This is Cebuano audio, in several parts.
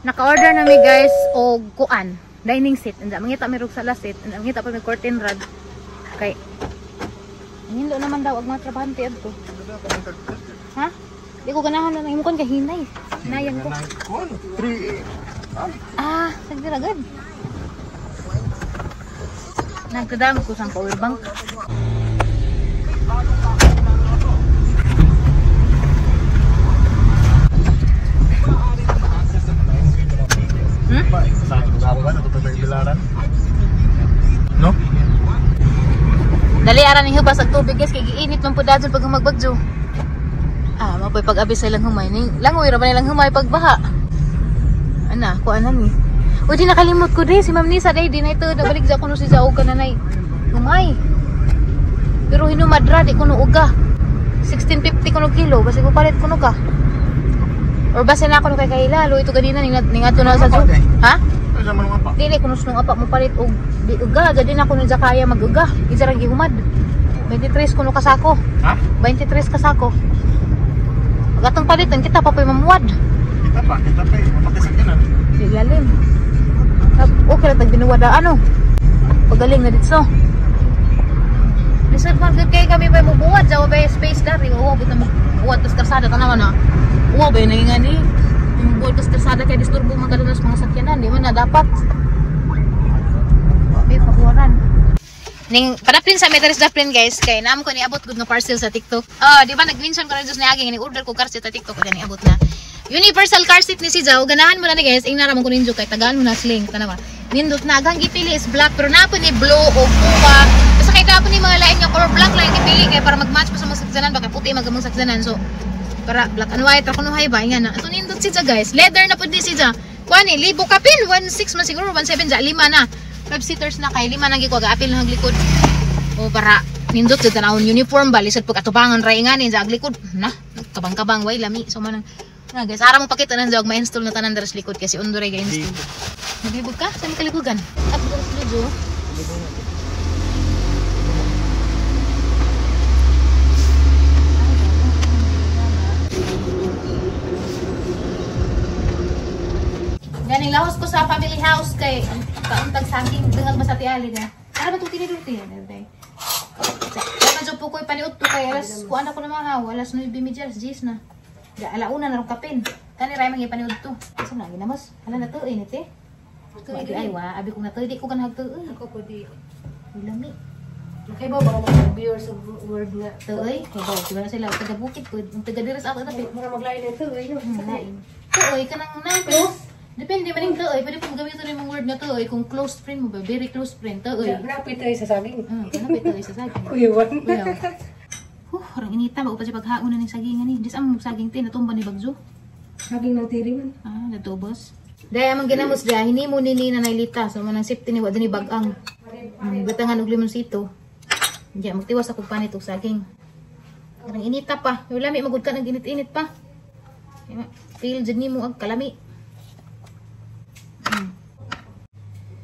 Naka-order na mi guys og kuan, dining set. Anda mangita mi rog sala set, anda mangita pa mi curtain rod. Kay Hindot naman daw og mga trabahante adto. Ha? Di ko ganahan na imong kon kay hinay. Hinayan ko. 3. Ah, sagdira gud. Nagkadam ko sang power bank. No? Dali ara ni hubas ag tubig guys kay giinit man pud dadon pag magbagyo. Ah, mapoy pag-abi sa ilang humay ning langoy ra ba nilang humay pagbaha. Ana, kuan na ni. Uy, di nakalimot ko di si Ma'am Nisa day di na ito nabalik sa kuno si Zao kananay. Humay. Pero hinumadra di kuno uga. 16.50 kuno kilo basi ko palit kuno ka. Or basi na kuno kay kahilalo ito ganina ning ningadto na sa zoo. Ha? Dili kuno sunong apa mo palit og di uga jadi na kuno kaya mag-uga. Isa ra gihumad. 23 kuno kasako. Ha? 23 kasako. Pag atong palitan kita pa po'y mamuwad. Kita pa mapakisakyanan. Di lalim. Okay lang tag binuwad ano. Pagaling na ditso. Lisod man gud kay kami pa mubuwad sa ba space dari uwa but na mubuwad tas karsada tanawa na. Uwa ba na nga ni. Mubuwad tas karsada kay disturbo man kadto sa mga sakyanan, di man na dapat. May pabuwaran. Ning padaplin sa Metaris daplin guys kay naam ko niabot gud nga parcel sa TikTok. Oh, di ba nag-mention ko na jud niagi ni order ko car seat sa TikTok kaya niabot na. Universal car seat ni si Zao. Ganahan mo na ni guys, ingna ra man ko ninjo kay tagaan mo na sling tanawa. Nindot na agang gipili is black pero naa po ni blue o kuha. Basta kay naa po ni mga lain nga color black lang gipili kay para mag-match pa sa mga sakyanan baka puti magamong sakyanan. So para black and white ra kuno hay ba nga na. Ato nindot si Zao guys. Leather na pud ni si Zao. Kuan ni libo kapin 16 man siguro 17 ja lima na. 5 seaters na kay lima nang gikuha gaapil na likod. O para nindot jud tanawon uniform ba lisod pag atubangan ra ingani sa likod na kabang-kabang way lami so man na guys ara mo pakita nang jog ma-install na tanan dara sa likod kasi undo ra ga-install. Naglibog ka sa makalibugan. At dara sa lujo. Ganing lahos ko sa family house kay kauntag saging dungag masati ali na. Ara ba tuti ni dulti yan day. Sa medyo po koy paniudto kay alas kuan ako na mga hawa alas 9:30 alas 10 na. Da alauna na rong kapin. Kani ray mangi paniudto. Asa na ginamos? Hala na to init eh. Tuig ay wa abi ko na to di ko ganahag to. Ako po di. Lami. Kay ba ba mga viewers of word nga Tuoy, kay ba di ba sila taga bukid ko, taga diri sa ako tapi. Mura maglain na tuoy no. Lain. Tuoy kanang na close. Depende man ning tuoy, pwede po gamiton imong word nga tuoy kung close friend mo ba, very close friend tuoy. Napit tayo sa saging. Napit tayo sa saging. Kuyawan. Huh, parang inita ba pa siya paghaon na ning sagingan ni. Dis ang saging te natumba ni bagyo. Saging ng tiri man. Ah, natubos. Daya man ginamos daya hinimo ni ni Nanay Lita so manang safety ni wa ni bagang. Butangan og limonsito. Diya magtiwas ako panit og saging. Parang inita pa. Lami magud ka nang init-init pa. Feel jud nimo ang kalami.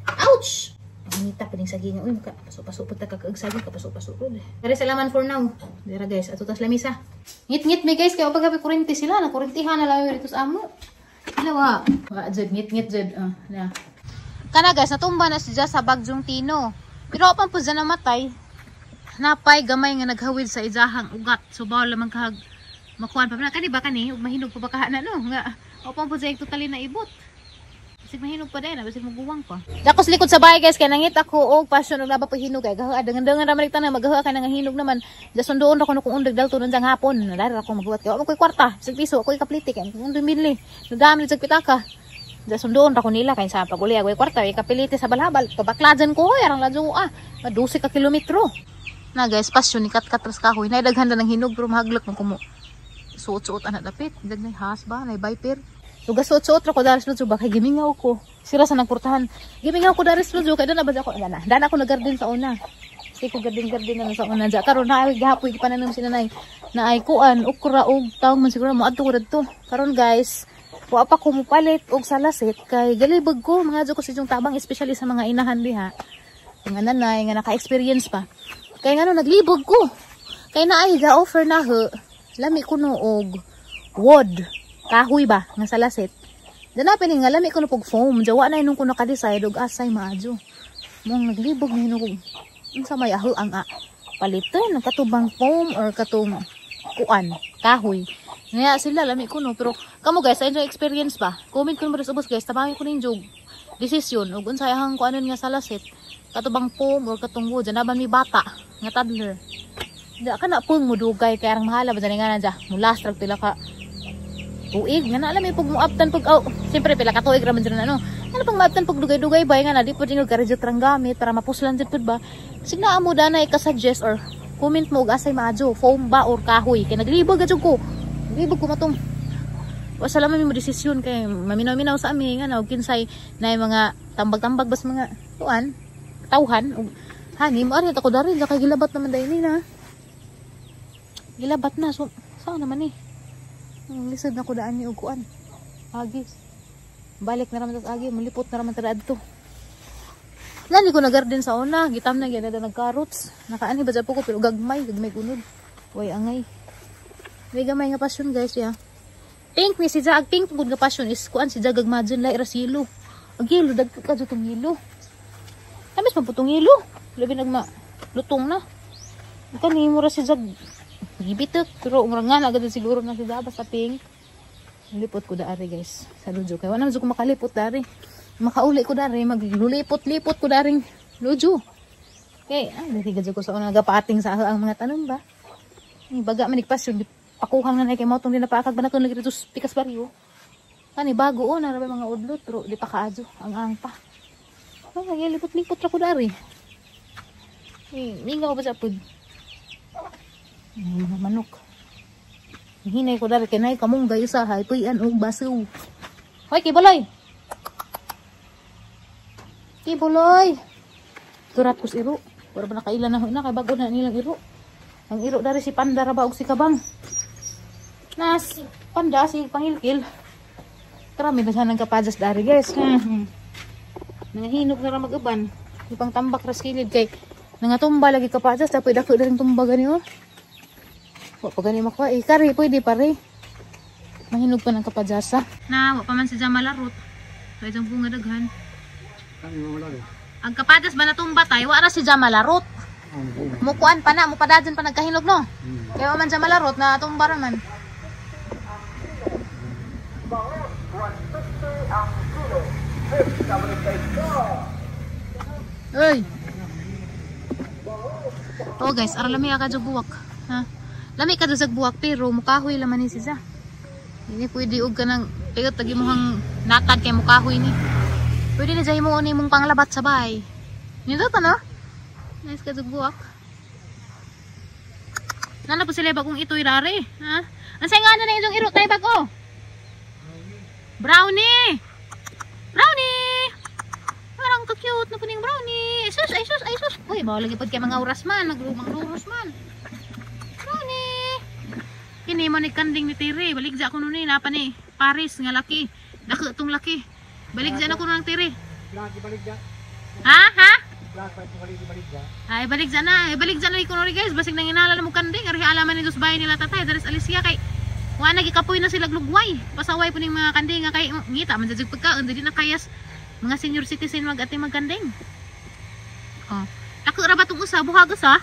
Ouch! Inita pa ning saging. Uy, maka paso-paso pud ta kag saging, kapaso-paso pud. Pero salaman for now. Dira guys, ato tas lamisa. Ngit-ngit mi guys kay paggabi kuryente sila, na kuryentehan na lang dito sa amo. Alawa. Wa jud ngit-ngit jud. Na. Kana guys, natumba na siya sa bagyong Tino. Pero apan pud siya namatay. Napay gamay nga naghawid sa ijahang ugat. So bawal lamang kahag makuan pa na kani ba kani ug mahinog pa ba kaha na no nga apan pud siya totally na ibot. Basig mahinog pa din, basig maguwang pa. Dakos likod sa bahay guys, kay nangita ko og passion og laba pa hinog kay gaha dangan-dangan ra man tanan magaha kay nga hinog naman. Dason doon ra kuno kung undag dalto nun sang hapon. Nadara ako maghuwat kay wa koy kwarta, bisag piso ako'y kaplite kay kung dumili. Nadami sa pitaka. Dason doon ra ko nila kay sa paguli ako'y kwarta, ikapilite sa balabal. Pabaklajan ko hoy arang ladyo ah. 12 ka kilometro. Na guys, passion ni kat-kat ras kahoy. Naidaghan na ng hinog pero mahaglok man kumo. Suot-suot ana dapit. Dag nay has ba, nay viper. Lugas suot-suot ra ko daris lujo ba kay gimingaw ko. Sira sa nagportahan. Gimingaw ko daris lujo kay dana ba ako ana. Dana ako nagarden sa una. Kasi ko garden-garden na sa una. Karon na ay gihapoy gipananom si nanay. Na ay kuan okra og taong man siguro moadto ko dadto. Karon guys, wa pa ko mopalit og salasit kay galibog ko mga ko sa inyong tabang especially sa mga inahan diha. Mga nanay nga naka-experience pa. Kay ngano naglibog ko. Kay naay ga-offer na ho. Lami kuno og wood. Kahoy ba nga salasit. Dana pini nga lami ko na pog foam. Jawa na inong ko naka-decide og asay maadyo. Mong naglibog na hinuon ko. Unsa may aho ang a paliton katubang foam or katong kuan kahoy. Ngaya sila lami ko no, pero kamo guys, enjoy experience ba? Comment ko mo sa ubos guys, tabangi ko ninyo desisyon ug unsa ahang kuanon nga salasit, katubang foam or katong wood. Naban mi bata nga toddler. Da kana pong mudugay kay arang mahala ba dyan nga na dya. Mulas rag pila ka tuig nga na alam eh pag muabtan pag oh, siyempre pila ka tuig ra man dyan ano. Ano pang maabtan pag dugay-dugay ba nga na di pud ingon ka rang gamit para mapuslan jud pud ba. Signa mo dana ka-suggest or comment mo og asay maadyo, foam ba or kahoy kay naglibog jud ko. Naglibog ko matong. Wa sa laman mo desisyon kay maminaw-minaw sa ami nga na og kinsay na mga tambag-tambag bas mga kuan tawhan og hani mo ari ta ko dari kay gilabat naman dai ni na. Gilabat na so saan naman ni? Ang lisod na ko daan ni og kuan. Agi. Balik na raman tas agi, mulipot na raman ta adto. Lani ko na garden sa una, gitam na gyud na nag-carrots. Nakaani ba po ko pero gagmay, gagmay gunod. Way angay. May gamay nga passion guys ya. Pink ni si Jaag, pink gud nga passion is kuan si Jaag gagmadjon lai ra silo. Ag yelo dag ka jud tong yelo. Tamis man putong yelo. Labi nagma lutong na. Kani mo ra si Jag gibitok pero mura nga na agad siguro na si Jaag basta pink. Lipot ko dari guys sa lujo kay wala man ko makalipot dari. Makauli ko dari maglulipot-lipot ko daring lujo. Okay, ay diri gadyo ko sa una nagapating sa ang mga tanom ba. Ni baga man pasyon pakuhang na kay motong di napaakag ba na kun lagi dito pikas baryo. Kani bago oh na ra mga udlot pero di pa kaadyo ang ang pa. Ay lipot-lipot ra ko dari. Eh, mingaw ba sa pud? Mga manok. Hinay ko dari kay nay kamunggay usahay puy-an og basaw. Hoy kiboloy. Kibuloy. Turat kus iro. Wala ba nakailan na na kay bago na nilang iro. Ang iro dari si Panda ra ba og si Kabang. Nas Panda si Pangilkil. Karami na siya ng kapajas dari guys. Nangahinog na ra mag-uban. Ipang tambak ra sa kilid kay nangatumba lagi kapajas dapoy dako daring tumba gani oh. Wa pa gani makuha eh. Kari pwede pare. Mahinog pa ng kapajasa. Na wa pa man si Jamalarot. Kay jang bunga daghan. Ang kapadas ba natumba tayo, wala si Jamalarot. Mukuan pa na, mupadadyan pa nagkahinog no. Kaya man Jamalarot na tumba raman. Oy. Oh guys, ara lami ka jud buwak. Ha? Lami ka jud buwak pero mukahoy laman ni siya. Hindi pwede og kanang payot tagi mohang natad kay mukahoy ni. Pwede na dyan mo ni mong panglabat sa bahay. Nito pa no? Nice ka buwak. Nana po sila bagong ito'y rare. Ha? Ang say nga na itong iro tayo bago. Brownie! Brownie! Parang ka-cute na po niyang brownie. Ay sus, ay sus, ay sus. Uy, bawal lagi po kay mga oras man. Nagluros man. Brownie! Kini mo ni kanding ni Tiri. Balik dyan ako nun eh. Napa ni Paris nga laki. Dako itong laki. Balik dyan ako ng Tiri. Balik dyan. Ha? Ha? Balik dyan. Ay, balik dyan na. Ay, balik dyan na ikuno guys. Basig nang inala na mo kanding. Ari alaman ni Diyos bahay nila tatay. Daris Alicia kay wa nagikapoy na sila glugway. Pasaway po ning mga kanding nga kay ngita man jud pagkaon dili na kayas mga senior citizen mag ating magkanding. Oh. Dako ra ba tong usa buhag usa?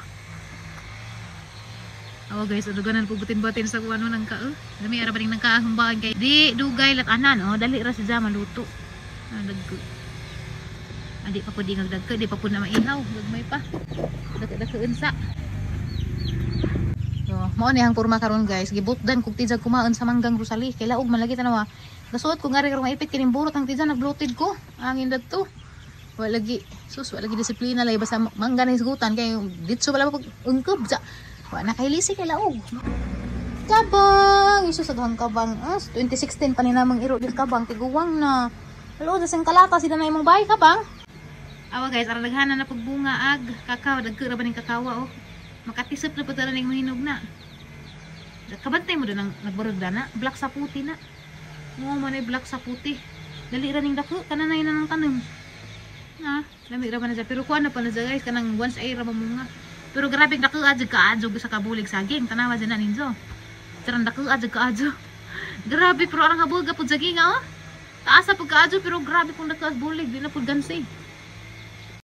Oh guys, aduganan po butin-butin sa kuano nang ka. Dami ara ba ning nangkaahumbahan kay di dugay latanan oh, dali ra si maluto. Dagko. Adi pa po di ngagdagko, di pa po na maihaw, gagmay pa. Dagko unsa. So, mao ni ang porma karon guys, gibutdan kog tijag kumaon sa manggang Rosalie. Kay laog man lagi tanawa. Gasuot ko ngari karong maipit kining burot ang tijag nagblotid ko. Angin dadto. Wa lagi sus, wa lagi disiplina lay basta mangga na hisgutan kay ditso wala pa ungkob ja. Wa na kay lisi kay laog. Kabang, isus aghang kabang. 2016 pa ni namang iro din kabang tiguwang na. Hello, sa kalata sila na imong bahay kabang. Awa guys, ara daghanan na pagbunga ag kakao, dagko ra ba ning kakawa oh. Makatisop na pud ning mahinog na. Kabantay mo doon ang nagbarog na, black sa puti na. Mo man ay black sa puti. Dali ra ning dako kananay na ng tanom. Na, lami ra man na siya. Pero kuan na pa na siya guys, kanang once ay ra mamunga. Pero grabe dako adjud kaadjog sa kabulig saging. Tanawa dyan na ninyo. Charang dako adjud kaadjog. Grabe pero arang habog pud saging oh. Taas sa pagkaadyo pero grabe kung nakaas bulig, di na pud gansi.